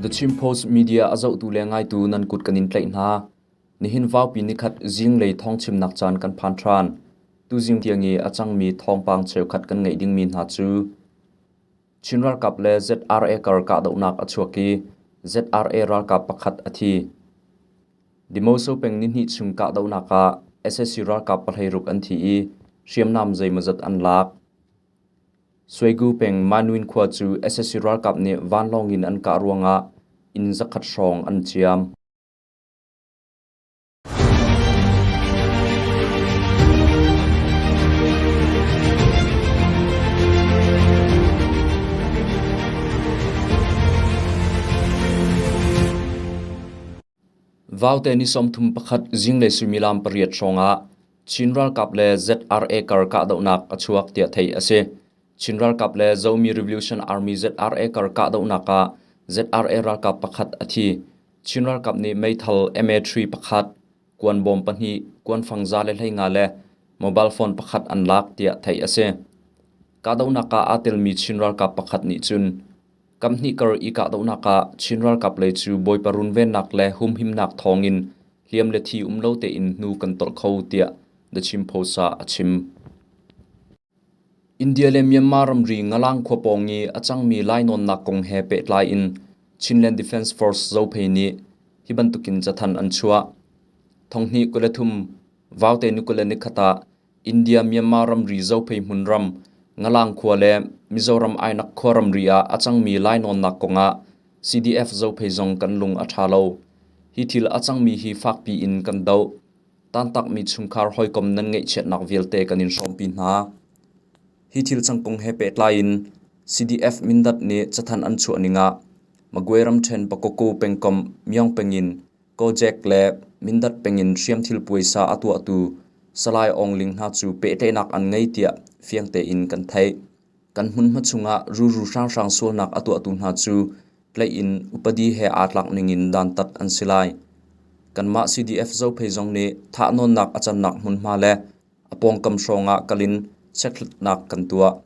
The Chin Post Media a zohtu le ngaitu nan kut kan in tlaih hna. Nihin vaupi nikhat zinglei thawngchimnak caan kan phan ṭhan. Tuzing tiang i a cangmi thawngpang cheukhat kan ngeih dingmi hna cu Chin ralkap le ZRA kar kahdohnak a chuak i ZRA ralkap pakhat a thi. Demoso peng nihnih chung kahdohnak ah sac ralkap 16 an thi i hriamnam zeimawzat an lak. Suegu peng Manuin khua cu sac ralkap nih vanlawng in an kah ruangah inn zakhat hrawng an ciam. Vaute ni 31 zinglei suimilam pariat hrawngah Chin ralkap le ZRA kar kahdohnak a chuak tiah theih a si. Chin ralkap le Zomi Revolution Army ZRA kar kahdohnak ah ZRA ralkap pakhat a thi. Chin ralkap nih meithal MA3 pakhat, kuanbawm pahnih, kuanfang 115 le mobile phone pakhat an lak tiah theih a si. Kahdohnak ah aa telmi Chin ralkap pakhat nih cun Kamhnih kar i kahdohnak ah Chin ralkap lei cu Bawipa runvennak le humhimnak thawngin hliam le thi um lo tein hnu kan tolh kho tiah The Chin Post ah a chim. India le Myanmar ramri Ngalang khua pawng i a cangmi lainawnnak kong he pehtlai in Chinland Defence Force Zophei nih hi bantukin cathanh an chuah. Thonghnih 23 Vaute ni 21 ah India-Myanmar ramri Zophei hmunram Ngalang khua le Mizoram Ainak khua ramri ah a cangmi lainawnnak kongah CDF Zophei zong kan lung a ṭha lo. Hi thil a cangmi hi fakpi in kan doh. Tantakmi chungkhar hawikom nan ngaihchiatnak vialte kan in hrawmpi hna. Hi thil cang kong he pehtlai in CDF Mindat nih cathanh an chuah ning ah Magwe ramṭhen Pakoko pengkomh Myong peng in Kojek le Mindat peng in hriamthil puaisa a tuahtu Salai Aung Ling hna cu pehtlaihnak an ngei tiah fiang tein kan theih. Kan hmunhma chungah ruru hranghrang sualnak a tuahtu hna cu tlaih in upadi he aa tlak ningin dantat an si lai. Kanmah CDF Zophei zong nih thahnawnnak a cannak hmunhma le a pawngkam hrawngah kal in chekhlatnak kan tuah.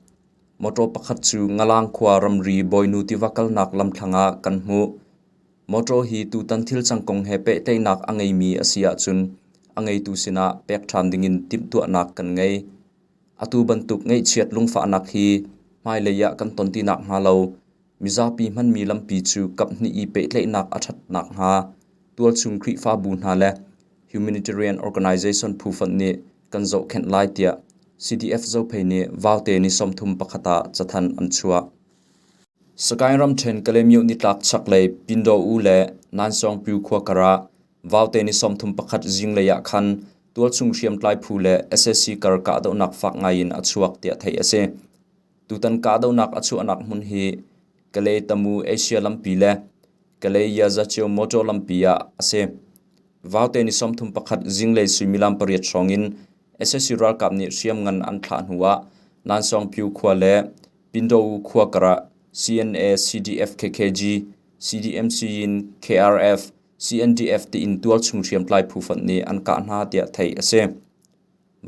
Motor pakhat cu Ngalang khua ramri Bawinu tiva kalnak lamthlang ah kan hmuh. Motor hi tutan thil cang kong he pehtlaihnak a ngeimi a si ahcun a ngeitu sinah pek ṭhan dingin timhtuahnak kan ngei. Atu bantuk ngaihchiat lungfahnak hi hmailei ah kan ton ti nakhnga lo Mizapi hmanmi lampi cu kaphnih i pehtlaihnak a ṭhat nakhnga tualchung Khrihfabu hna le humanitarian organization phu fonh nih kan zohkhenh lai tiah CDF Zophei nih Vaute ni 31 ah cathanh an chuah. Sagaing ramṭhen Kalaymyo nitlak chaklei Pindaw-u le Nansawngpyu khua kar ah Vaute ni 31 zinglei ah khan tualchung hriamtlai phu le sac kar kahdohnak fak ngai in a chuak tiah theih a si. Tutan kahdohnak a chuahnak hmun hi Kalay-Tamu Asia lampi le Kalay-Yazacio motor lampi ah a si. Vaute ni 31 zinglei suimilam pariat hrawng in sac ralkap nih hriamngan an thlah hnu ah Nansawngpyu khua le Pindowu khua kar ah CNA, CDF KKG, CDMC in KRF, CNDF tiin tualchung hriamtlai phu fonh nih an kah hna tiah theih a si.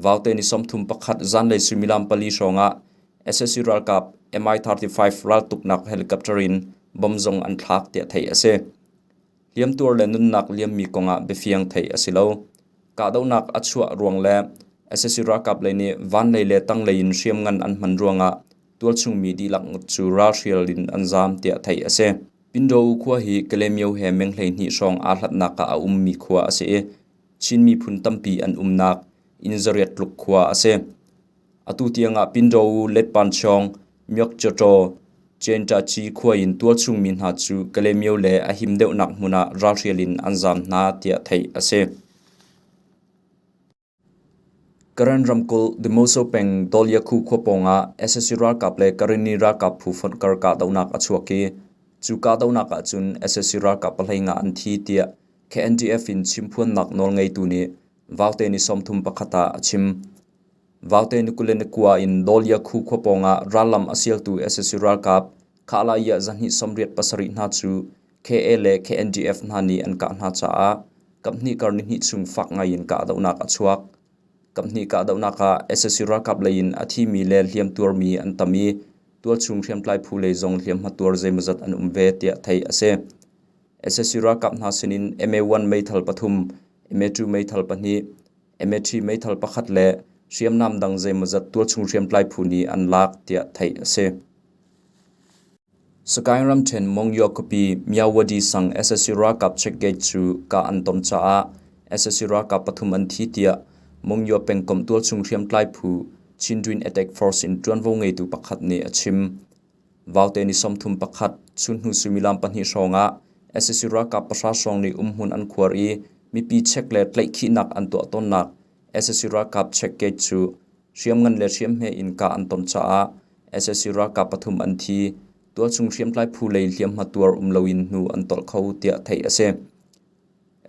Vaute ni 31 zanlei suimilam pali hrawngah sac ralkap Mi-35 raltuknak helicopter in bomb zong an thlak tiah theih a si. Hliamtuar le nunnak liammi kongah biafiang theih a si lo. Kahdohnak a chuah ruang le sac ralkap lei nih vanlei le tanglei in hriamngan an hman ruangah tualchungmi dihlak cu ralhrial in an zaam tiah theih a si. Pindow khua hi Kalaymyo he meng 12 hrawng aa hlatnak ah a ummi khua a si i Chin miphun tampi an umnak inn zariat tluk khua a si. Atu tiangah Pindow, Letpanchawng, Myokchawtaw, Centaci khua in tualchung mi hna cu Kalaymyo le a him deuhnak hmun ah ralhrial in an zaam hna tiah theih a si. Karen ramkulh Demoso peng Dawlyakhu khua pawngah sac ralkap le Karenni ralkap phu fonh kar kahdohnak a chuak i cu kahdohnak ahcun sac ralkap 15 an thi tiah KNDF in chimphuannak nawlngeitu nih Vaute ni 31 ah a chim. Vaute ni 29 in Dawlyakhu khua pawngah rallam a sialtu sac ralkap Khahla-yah 287 hna cu KA le KNDF hna nih an kah hna caah kaphnih kar nihnih chung fak ngaiin kahdohnak a chuak. Kaphnih kahdohnak ah sac ralkap lei in a thimi le hliamtuarmi an tam i tualchung hriamtlai phu lei zong hliamhma tuar zeimawzat an um ve tiah theih a si. Sac ralkap hna sinin MA-1 meithal pathum, MA-2 meithal pahnih, MA-3 meithal pakhat le hriamnam dang zeimawzat tualchung hriamtlai phu nih an lak tiah theih a si. Sagaing ramṭhen Monywa khuapi Myawaddy sang sac ralkap checkgate cu kah an ton caah sac ralkap pathum an thi tiah Monywa pengkomh tualchung hriamtlai phu Chindwin Attack Force in ṭuanvo ngeitu pakhat nih a chim. Vaute ni 31 chunhnu suimilam pahnih hrawngah sac ralkap pahra hrawng nih umhmun an khuar i mipi check le tlaihkhihnak an tuah tawnnak sac ralkap checkgate cu hriamngan le hriamhme in kah an ton caah sac ralkap pathum an thi. Tualchung hriamtlai phu lei hliamhma tuar um loin hnu an tolh kho tiah theih a si.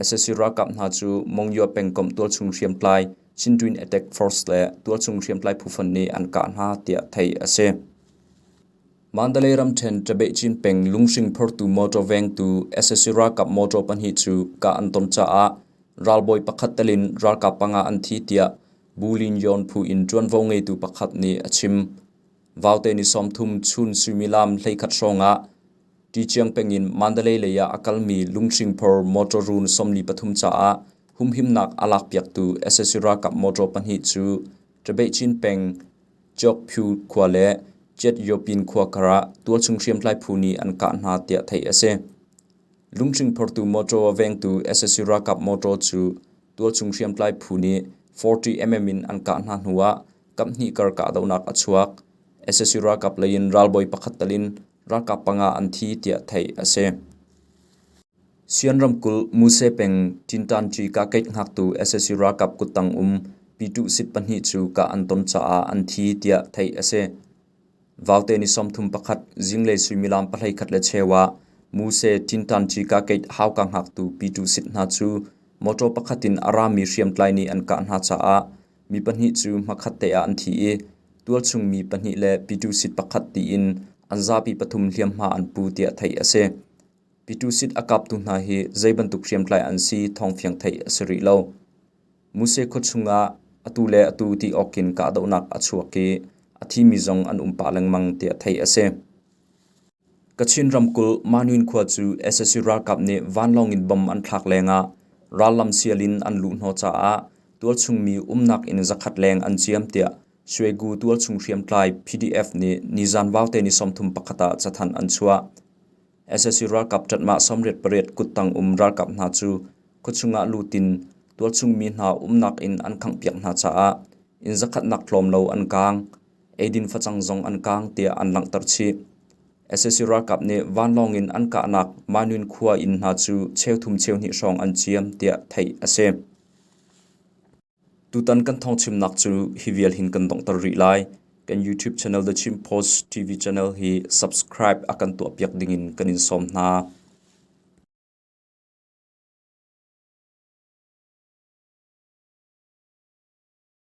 Sac ralkap hna cu Monywa pengkomh tualchung hriamtlai Chindwin Attack Force le tualchung hriamtlai phu fonh nih an kah hna tiah theih a si. Mandalay ramṭhen Ṭabeihcin peng lunghring phortu motor vengtu sac ralkap motor pahnih cu kah an ton caah ralbawi pakhat tel in ralkap panga an thi tiah Bulin Yon phu in ṭuanvo ngeitu pakhat nih a chim. Vaute ni 30 chun suimilam 11 hrawngah Ṭichiang peng in Mandalay lei ah a kalmi lunghring phor motor run 43 caah humhimnak a lakpiaktu sac ralkap motor pahnih cu Ṭabeihcin peng Kyawkphyu khua le Kyethyopin khua karah tualchung hriamtlai phu nih an kah hna tiah theih a si. Lunghring phortu motor a vengtu sac ralkap motor cu tualchung hriamtlai phu nih 40 mm in an kah hna hnuah kaphnih kar kahdohnak a chuak. Sac ralkap lei in ralbawi pakhat tal in ralkap panga an thi tiah theih a si. Sian ramkulh Muse peng Tintanṭi kahkeih hngaktu sac ralkap kuttang um Pituhsit pahnih cu kah an ton caah an thi tiah theih a si. Vaute ni 31 zinglei suimilam pahleikhat le cheu ah Muse Tintanṭi kahkeih hauka hngaktu Pituhsit hna cu motor pakhat in a rami hriamtlai nih an kah hna caah mi pahnih cu hmakhat te ah an thi i tualchung mi pahnih le Pituhsit pakhat tiin an zapi pathum hliamhma an pu tiah theih a si. Pitusit a kaptu hna hi zei bantuk hriamtlai an si thawngfiang theih a si rih lo. Muse khua chungah atu le atu ti awkin kahdohnak a chuak i a thimi zong an um pah lengmang tiah theih a si. Kachin ramkulh Manuin khua cu sac ralkap nih vanlawng in bom an thlak lengah rallam sial in an luhhnawh caah tualchung mi umnak inn zakhat leng an ciam tiah Shwegu tualchung hriamtlai PDF nih nizan vaute ni 31 ah cathanh an chuah. Sac ralkap ṭatmah 88 kuttang um ralkap hna cu khuachung ah lut in tualchung mi hna umnak inn an khanghpiak hna caah inn zakhatnak tlawm lo an kaang, eidin facang zong an kaang tiah an langhter chih. Sac ralkap nih vanlawng in an kahnak Manun khua inn hna cu cheuthum cheuhnih hrawng an ciam tiah theih a si. Tutan kan thawngchimnak cu hi vial hin kan donghter rih lai. Kan YouTube channel The Chin Post TV channel hi subscribe a kan tuahpiak dingin kan in sawm hna.